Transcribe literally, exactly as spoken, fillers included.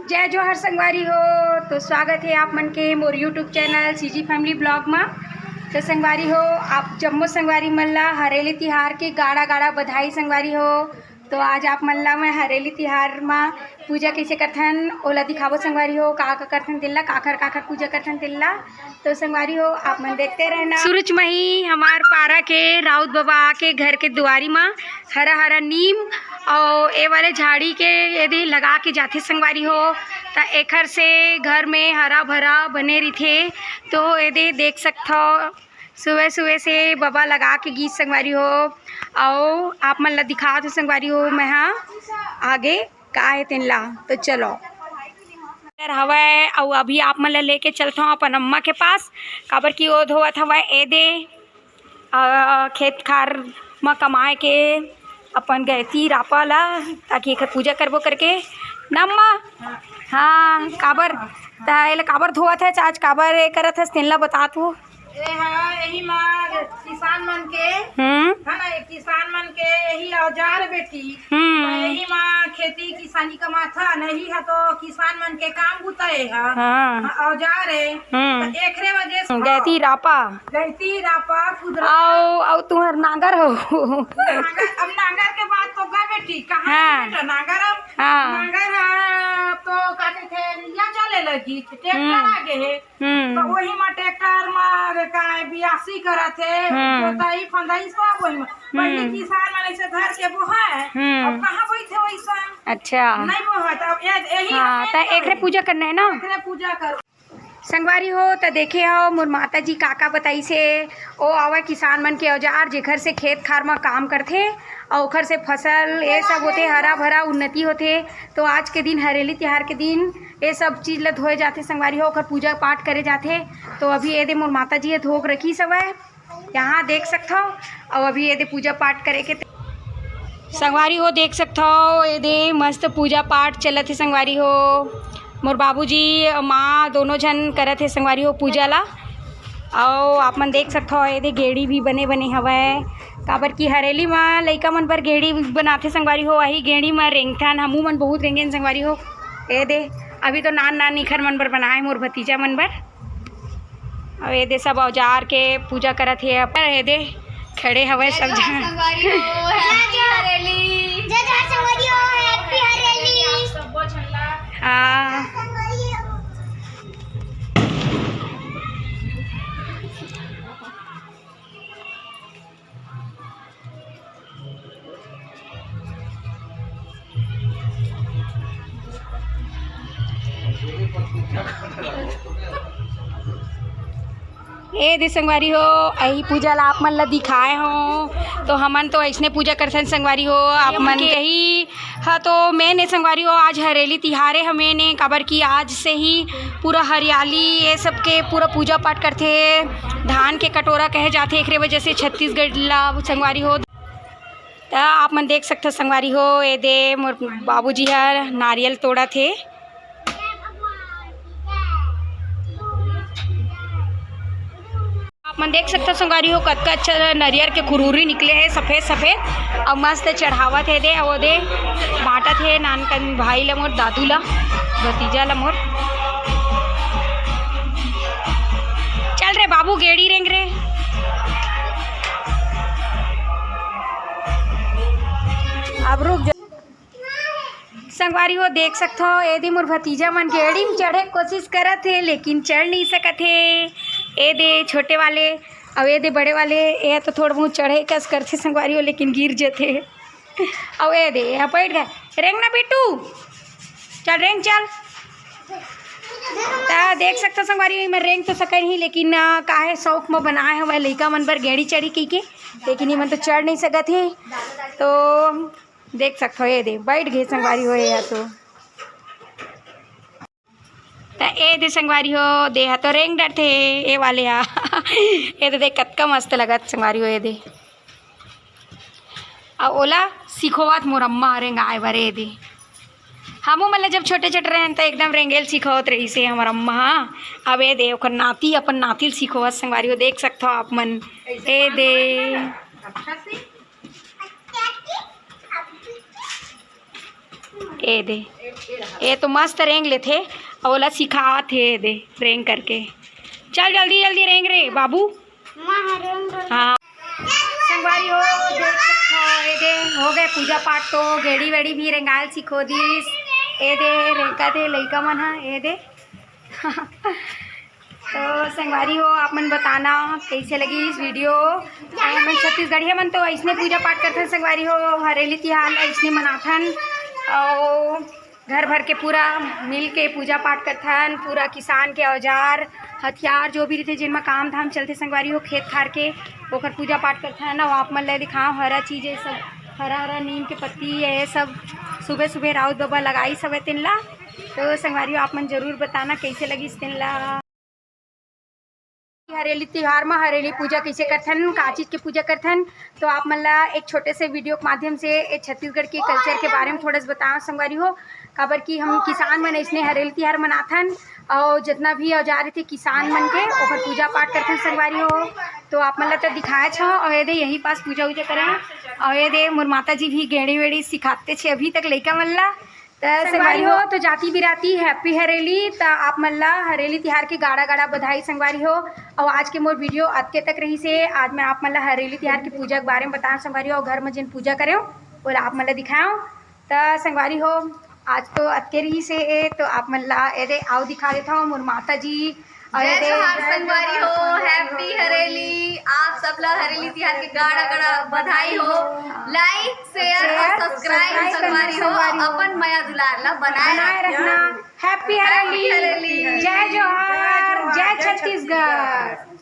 जय जोहार संगवारी हो, तो स्वागत हे आप मन के मोर YouTube channel CG Family Vlog मा। तो संगवारी हो, आप जम्मो संगवारी मन ला हरेली तिहार के गाड़ा गाड़ा बधाई संगवारी हो। तो आज आप मन ला मैं हरेली तिहार मा पूजा कइसे करथन ओला दिखाबो संगवारी हो, का का करथन तेन ला, काखर काखर पूजा करथन तेन ला। तो संगवारी हो, आप मन देखते रहना। सुरुज मही हमार पारा के राउत बाबा आके घर के दुआरी मा हरा हरा नीम अउ ए वाले झाड़ी के एदे लगा के जाथे संगवारी हो, त एखर से घर में हरा भरा बने रिथे। तो एदे देख सकथव, सुबह सुबह से बाबा लगा के गीस संगवारी हो। अउ आप मन ला दिखात हो संगवारी हो मैं हा आगे का हे तेन ला। तो चलो, हवय अउ अभी आप मन ला लेके चलथव अपन अम्मा के पास, काबर कि ओ धोवत हवय एदे अ, खेत खार म कमाए के अपन गैती रापा ला, ताकि एकर पूजा करबो करके। ना अम्मा? हाँ, काबर? त एला काबर धोवत हस आज, काबर ए करत हस, तेन ला बता तू। ए हा, एही मा किसान मन के, हम्म। है ना, ए किसान मन के एही औजार बेटी। हम्म। त एही मा खेती किसानी कमाथन, एही हा तो किसान मन के काम बुता ए हा। हाँ। हाँ, औजार ए। हम्म। त एकरे वजह से गैती रापा। गैती रापा, कुदरा। अउ, अउ तुहर नांगर हो। नांगर, अब नांगर के बात तो गा बेटी, कहाँ हाँ। बेटा नांगर अब? हाँ। नांगर हा, तो का कहिथे, या चले लगी, ट्रैक्टर हम्म। आ गे हे। हम्म। तो वही मा ट्रैक्टर मा का बियासी करत हे, हम्म। जोताई फंदाई सब वही मा। पहले हम्म। किसान मन ऐसे धर के बोहे, हम्म। अब कहाँ बैठे वैसा? अच्छा। नहीं बोहत, अब ये, यही हाँ, अपने त एकरे पूजा करना है ना? एकरे पूजा करो। संगवारी हो, त देखे हो मोर माता जी का का बताइस हे। ओ आवय किसान मन के औजार, जेखर से खेत खार म काम करथे अउ ओखर से फसल ये सब होथे, हरा भरा उन्नति होथे। तो आज के दिन, हरेली तिहार के दिन, ये सब चीज ल धोए जाथे संगवारी हो, ओखर पूजा पाठ करे जाथे। तो अभी एदे मोर माता जी ह धो के रखिस हवय। यहाँ देख सकथव, अउ अभी एदे पूजा पाठ करे के। संगवारी हो, देख सकथव, एदे मस्त पूजा पाठ चलत हे संगवारी हो। मोर बाबूजी अउ माँ दोनों झन करत हे संगवारी हो पूजा ला। अउ आप मन देख सकथव, एदे गेड़ी भी बने बने हवय, काबर कि हरेली म लइका मन बर गेड़ी बनाथे संगवारी हो। वही गेड़ी म रेंगथन, हमू मन बहुत रेंगेन संगवारी हो। एदे अभी तो नान नान इखर मन बर बनाए, मोर भतीजा मन बर। अउ एदे सब औजार के पूजा करत हे। अपन एदे खड़े हवय सब झन। संगवारी हो, Happy हरेली। जय जोहार संगवारी हो, Happy हरेली। हाँ। एदे संगवारी हो, एही पूजा ला आप मन ला दिखाए हो, तो हमन तो ऐसने पूजा करथन संगवारी हो। आप मन के ही हाँ, तो main ए संगवारी हो, आज हरेली तिहार ए ह main ए, काबर कि आज से ही पूरा हरियाली ये सब के पूरा पूजा पाठ करथे। धान के कटोरा कहे जाथे, एकरे वजह से छत्तीसगढ़ ला संगवारी हो। त आप मन देख सकथव संगवारी हो, एदे मोर बाबूजी हर नारियल तोड़त हे। आप मन देख सकथव संगवारी हो, कतका अच्छा नरियर के खुरूरी निकले हे, सफेद सफेद, अउ मस्त चढ़ावत हे दे, अउ ओदे बांटत हे नानकन भाई ल मोर, दादू ल, भतीजा ल मोर। चल रे बाबू, गेड़ी रेंग रे। अब रुक जा। संगवारी हो, देख सकथव, एदे मोर भतीजा मन गेड़ी म चढ़े के कोशिश करत हे, लेकिन चढ़ नहीं सकत हे। एदे छोटे वाले, अउ एदे बड़े वाले, ए तो थोड़ा बहुत चढ़े कस करथे संगवारी हो, लेकिन गिर जथे। अउ एदे, यहाँ बैठ गए, रेंग ना बिट्टू, चल रेंग चल। त देख सकथव संगवारी हो, मैं रेंग तो सकन ही, लेकिन, अ, काहे शौक म बनाए हवय लइका मन बर गेड़ी चढ़ी कहिके, लेकिन ये मन तो चढ़ नहीं सकत हे। तो देख सकथव, एदे, बैठ गे संगवारी हो, एहा तो। त एदे संगवारी हो, देहा तो रेंग डरथे, ए वाले हा। एदे देख, कतका मस्त लगत संगवारी हो, एदे। अउ ओला सिखोवत मोर अम्मा रेंगाए बर, एदे। हमू मन ल जब छोटे-छोटे रहेन, त एकदम रेंगेल सिखोवत रहिस हे हमर अम्मा हा। अब एदे, ओकर नाती, अपन नाती ल सिखोवत संगवारी हो, देख सकथव आप मन। एदे। ए दे, ए तो मस्त रेंग लेथे, अउ ओला सिखावत हे, ए दे, रेंग करके। चल जल्दी जल्दी रेंग रे बाबू। हाँ। संगवारी हो, देख सकथो, ए दे, हो गए पूजा पाठ, तो गेड़ी वेड़ी भी रेंगाल सिखो दिस। ए दे, रेंगत हे लइका मन ह, ए दे। तो संगवारी हो, आप मन बताना कैसे लगी इस वीडियो। हमन छत्तीसगढ़िया मन तो ऐसने पूजा पाठ करथन संगवारी हो, हरेली तिहार ऐसने मनाथन। और घर भर के पूरा मिल के पूजा पाठ करथन, पूरा किसान के औजार हथियार जो भी रहिथे, जिन म काम धाम चलथे संगवारी हो, खेत खार के, ओकर पूजा पाठ करथन। अउ आप मन ल दिखाओ, हरा चीज, ये सब हरा हरा नीम के पत्ती, ये सब सुबह सुबह राउत बाबा लगाई सब तेन ला। तो संगवारी हो, आप मन जरूर बताना कैसे लगिस तेन ला। हरेली तिहार म हरेली पूजा कैसे करथन, का चीज के पूजा करथन, तो आप मन ला एक छोटे से वीडियो के माध्यम से ए छत्तीसगढ़ के कल्चर के बारे में थोड़ा सा बताओ संगवारी हो। काबर कि हम किसान मन इसने हरेली तिहार मनाथन, और जितना भी औजार रहिथे किसान मन के, ओकर पूजा पाठ करथन संगवारी हो। तो आप मन ला तो दिखाए छो, और ये दे यही पास पूजा उजा करें, और ये दे मोर माता जी भी गेड़ी वेड़ी सिखाते छे अभी तक लइका मन ला। त संगवारी हो, तो जाति बिराती, हैप्पी हरेली। त आप मन ला हरेली तिहार के गाड़ा गाड़ा बधाई संगवारी हो। और आज के मोर वीडियो अतके तक रहिसे। आज मैं आप मन ला हरेली तिहार के पूजा के बारे में बताएंव संगवारी हो, और घर में जिन पूजा करेंव, ओला आप मन ला दिखाएंव। त संगवारी हो, आज तो अतके रहिसे, ए तो आप मन ला ए दे आओ दिखा देथंव मोर माता जी। और जय ए दे जोहार संगवारी हो, हैप्पी हरेली। आप सब ला हरेली तिहार के गाड़ा गाड़ा बधाई हो। लाइक, शेयर और सब्सक्राइब संगवारी हो, अपन मया दुलार ला बनाए बनाए रखना। हैप्पी हरेली। जय जोहार, जय छत्तीसगढ़।